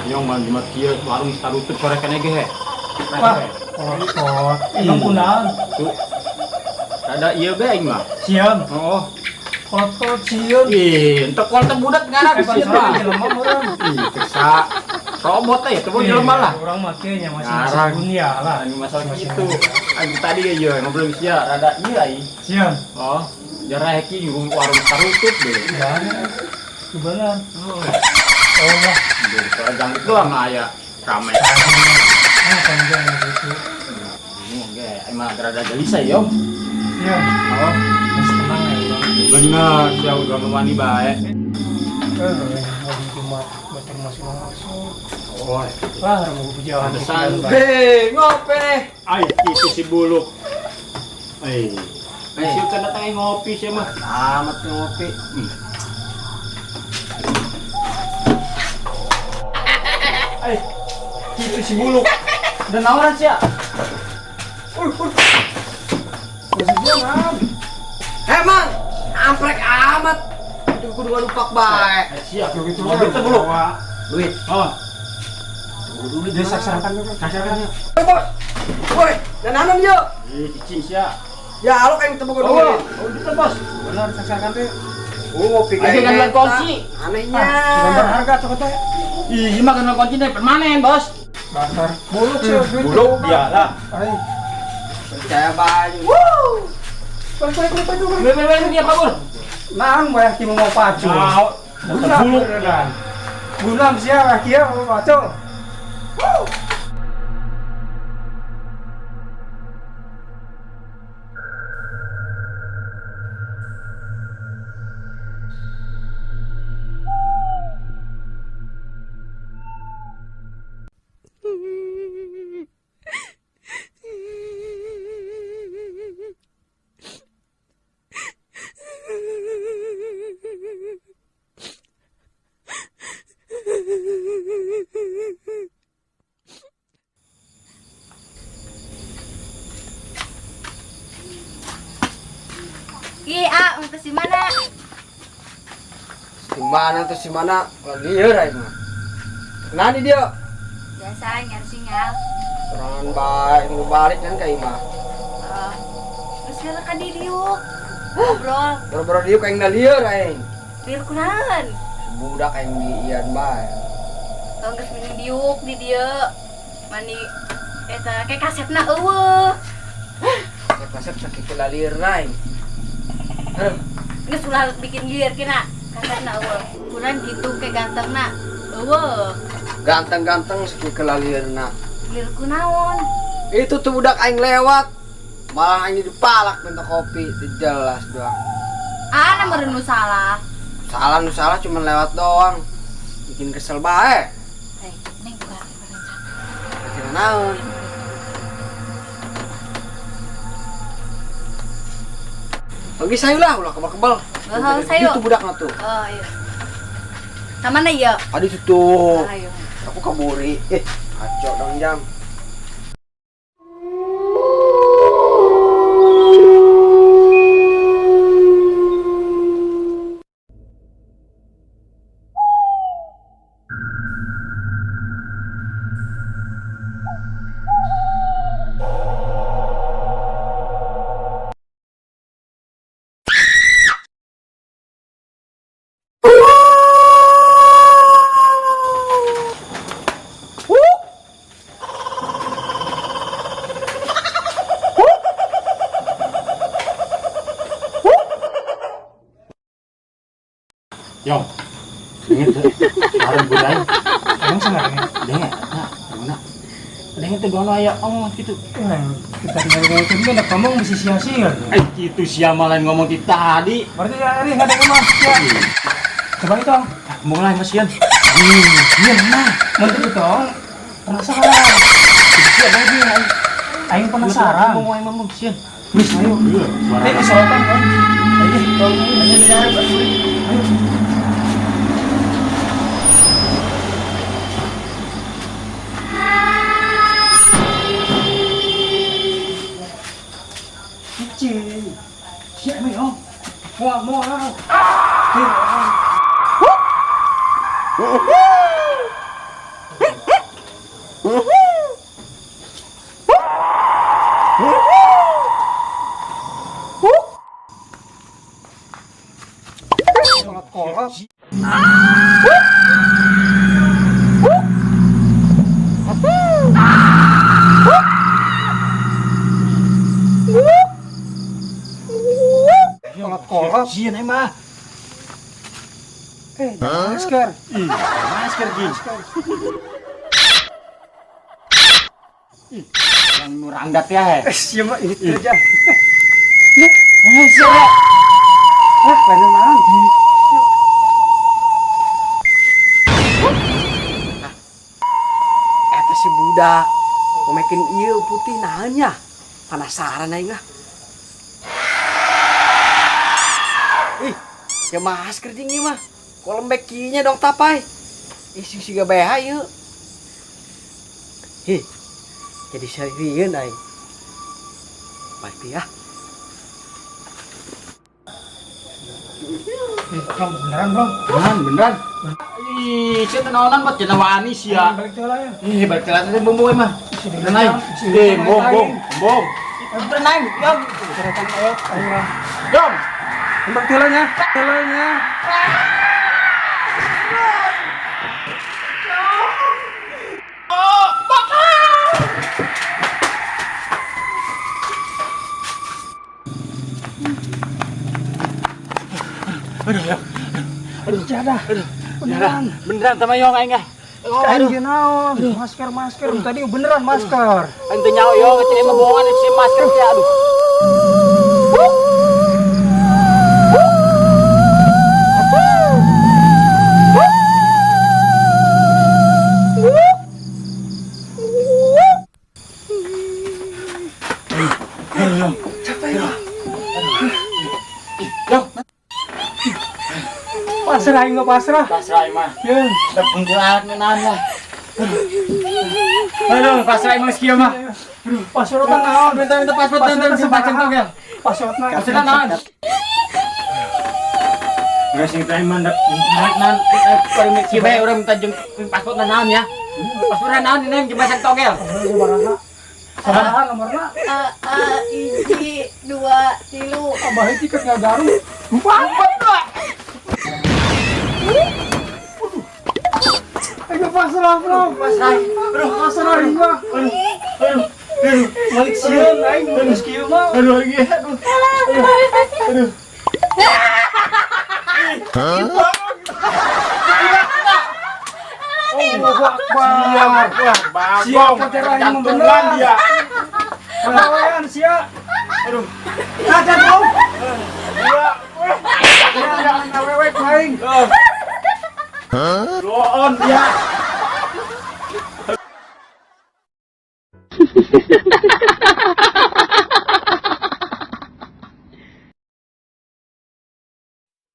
Yang malam Jumat kieu warung tarutup sore keneh ge. Wah, kolot. Emang kunaon? Tuh. Ada ieu be aing mah. Sieun. Oh. Kolot-kolot sieun. Ih, entek kolot teh budak ngaran Eh, sieun mah. jelema meureun. Ih, kesa robot teh teu jelema lah. Urang mah kieu nya masing-masing Ngarang. dunia lah. Aing masalah gitu. Aing tadi ge ieu ngobrol sia rada ieu aing. Sieun. Oh, jarah heki nyurung warung tarutup deh. Gimana? Gimana? Oh, Oh lah. duh, suara jangkrik doang aya rame. Ah, panjang gitu. Bingung ge, aing mah rada gelisah yo. Sieun. Oh, Geus tenang ya urang. bener, sia udah mandi bae. Eh, hari Jumat batur masih langsung. Oh, Lah, mau berjalan. Pantesan. Hei, ngopi nih. Ai, itu si buluk. Eh, si kan datang aing ngopi sih mah. Amat ngopi. Eh, itu si buluk. Dan naoran sia. Emang, amprek amat. Itu kudu ngalupak bae. Eh, sia. Mau duit teh buluk. Duit. Oh, Tunggu dulu. Dia saksarakan dulu. saksarakan ya. Woi, bos. Woi, dananan yuk. Ih, cicing sia. Ya, lo kayak temu Oh, duit. oh, duit teh, Bos. Benar saksarakan teh. Oh, ngopi Ayo, kayak gandulan eta. kunci. Anehnya. Ah, berharga cokot teh. Ih, mah gandulan kunci teh permanen, Bos. Dasar buluk sih duit. Buluk dia lah. Ai. Percaya bae. Balik balik balik balik. Beli beli dia kabur. Naon bayar ki mau pacu. Mau. Guna Buluk. beneran. Guna sia kieu mau pacu. Ih, ah, untuk si mana? Di mana tuh si mana? Lagi lieur aing mah. Nani dia? Biasa nyari sinyal. Sorangan bae, mau balik kan ka imah. Oh. Terus sekarang kan di diuk. Ngobrol. Boro-boro diuk aing da lieur aing. Liur kunaon? Budak aing di ian bae. Tong geus mini diuk di dieu. Mani eta kayak kasetna eueuh. Kasep sakitu lalieurna aing. Aduh, Geus ulah bikin lieur kina. Kasetna eueuh. Kurang gitu kayak gantengna. Eueuh. Ganteng-ganteng sakitu lalieurna. Liur kunaon? Itu tuh budak aing lewat. Malah aing dipalak minta kopi, teu jelas doang. Ah, na meureun nu salah. Salah nu salah cuma lewat doang. Bikin kesel bae. Eh, neng buka rencana. Kira naon? Bagi sayu lah, ulah kebal-kebal. Oh, sayu. Itu budak tuh. Oh, iya. Kamana ieu? Aduh itu tuh. Ayo. Aku kaburi. Eh, kacau dong jam. Yo. Ingat tuh. Warung budaya. Emang sengaja. Dengar, nah, gimana? Dengar tuh dono aya omong gitu. Kita tinggal ngomong kan ngomong mesti sia-sia. Eh, gitu sia malah ngomong ti tadi. Berarti ya hari nggak ada ngomong. Ya. Coba itu. Mulai Mas Ian. Iya, mah. Mun teu itu penasaran. Iya, bae aing. Aing penasaran. Mau aing ngomong sieun. Wis ayo. Suara. Eh, sorotan kan. Ayo, ayo, Ayo. Cing. Siap yo. Moal moal. Kolot kolot. Kolot kolot. Sieun aing mah. Eh, masker. Ih, masker ji. Ih, yang nurangdat ya he. Eh, siapa mah ini aja. Eh, siapa? Ah, lain naon. Eta si budak ngomekeun ieu putih naon nya? Penasaran aing ah. Ih, ya masker jeung ieu mah. Kok lembek kieu nya dong tapai. Ih, sing siga BH ieu. Hih. Jadi serius aing. Pasti ah. Eh, Bang, beneran, Bang. Beneran, beneran. Ih, sia teh naonan buat cenah wani sia. Balik heula ya. Ih, balik telat teh bumbu mah. Beneran aing. Eh, bong, bong, bong. Beneran aing, yong. Sorotan ayo, ayo lah. Yong. Balik heula nya. Heula nya. Aduh, yong. Aduh, jadah. Beneran. Beneran sama yong aing ah. Aing ge naon? Masker, masker. Tadi beneran masker. Aing teu nyaho yong, cenah mah bohongan si masker teh aduh. Capek ya. Yong, Pasrah aing mah pasrah. pasrah aing mah. Ya. Da kuntilanak naon lah. Aduh, pasrah aing mah geus kieu mah. Pasrah kan naon? Minta minta paspor Pasrah minta sabaraha? bacang togel. Pasrah na. Pasrah naon? Geus sing teh mah naon si bae urang minta jeung paspor naon ya. Paspor naon ini jeung bacang togel. Sabaraha? Sabaraha nomorna? A A hiji dua tilu. Abah tiket ngagaru. Empat. Empat dua. Ayo pasrah, bro. Pasrah. Aduh, pasrah aing mah. Aduh, aduh, aduh. Balik sieun aing geus kieu mah. Aduh, lagi, aduh. Aduh. Allahu Akbar. Wah, bagong. Siap, pacar aing mah Jantungan beneran. dia. Pagawean sia. Aduh. Kaca bro. Dua. Ya, awewe ku aing. Loon dia.